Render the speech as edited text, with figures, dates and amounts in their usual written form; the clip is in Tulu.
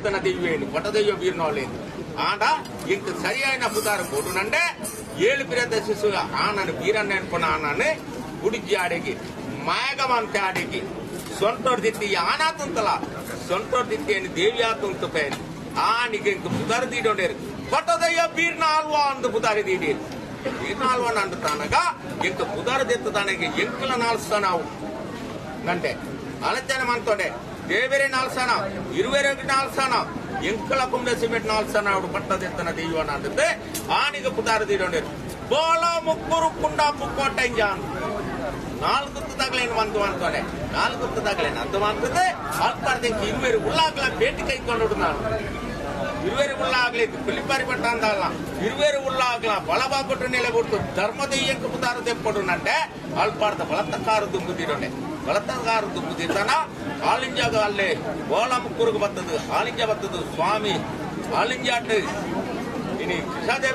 ದೆತ್ತನ ದೆಯ್ಯುವೇನು ಪಟದೆಯ್ಯೋ ಬೀರ್ನೋಳೇನು ಆಂಡ ಇಂತ ಸರಿಯಾಯಿನ ಪುದಾರು ಕೊಡುನಂಡೆ ಏಳು ಪಿರದ ಶಿಶು ಆನನು ಬೀರಣ್ಣ ಅನ್ಪನ ಆನನು ಗುಡಿಜಿ ಆಡಿಗೆ ಮಾಯಗವಂತೆ ಆಡಿಗೆ ಸೊಂಟೋರ್ ದಿತ್ತಿ ಆನಾತುಂತಲ ಸೊಂಟೋರ್ ದಿತ್ತಿ ದೇವಿಯಾತುಂತು ಪೇನ್ ಆನಿಗೆ ಇಂಕ ಪುದಾರು ದೀಡೋಂಡೇರು ಪಟದಯ್ಯ ಬೀರ್ನ ಆಲ್ವಾ ಅಂದು ಪುದಾರಿ ದೀಡೀರು ಬೀರ್ನ ಆಲ್ವಾ ಅಂದು ತಾನಗ ಇಂಕ ಪುದಾರು ದೆತ್ತ ತಾನಗೆ ಎಂಕಲ ನಾಲ್ಸನಾವು ಗಂಟೆ ಆಲೋಚನೆ ಮಂತೋಡೆ ದೇವರೇ ನಾಲ್ಸನ ಇರುವೆರೆ ನಾಲ್ಸನ ಎಂಕಲ ಕುಂಬೆ ಸಿಮೆಂಟ್ ನಾಲ್ಸನ ಅವಡು ಪಟ್ಟದೆತ್ತನ ದೆಯ್ಯುವನ ಅಂದದ್ದು ಆನಿಗೆ ಪುದಾರು ದೀಡೋಂಡೇರು ಬೋಲ ಮುಕ್ಕುರು ಕುಂಡಾಪು ಕೋಟೆಂಜಾನ್ ನಾಲ್ಕು ತಗಲೇನು ಬಂತು ಅಂತಾನೆ ನಾಲ್ಕು ತಗಲೇನು ಅಂತ ಅಂತದೆ ಅಲ್ಪಾರ್ದಕ್ಕೆ ಇರುವೆರು ಉಳ್ಳಾಗ್ಲ ಭೇಟಿ ಕೈಕೊಂಡು ನಾನು ಇರುವೆರು ಉಳ್ಳಾಗ್ಲಿ ಪಿಲಿಪಾರಿ ಪಟ್ಟ ಅಂತಲ್ಲ ಇರುವೆರು ಉಳ್ಳಾಗ್ಲ ಬಳಬಾಕೊಟ್ಟು ನೆಲೆ ಬಿಟ್ಟು ಧರ್ಮದೆಯ್ಯಂಕ ಪುದಾರು ದೆಪ್ಪಡು ನಂಟೆ ಅಲ್ಪಾರ್ದ ಬಳತ್ತಕಾರು ದುಂಬುದಿರೋನೆ ಬಳತ್ತಕಾರು ದುಂಬುದಿರ್ತಾನ ಆಲಿಂಜಾಗ ಅಲ್ಲೇ ಬೋಲ ಮುಕ್ಕುರುಗು ಬರ್ತದೆ ಆಲಿಂಜ ಬರ್ತದೆ ಸ್ವಾಮಿ ಆಲಿಂಜಾಟ್ ಇನಿ ಕೃಷ್ಣದೇವ.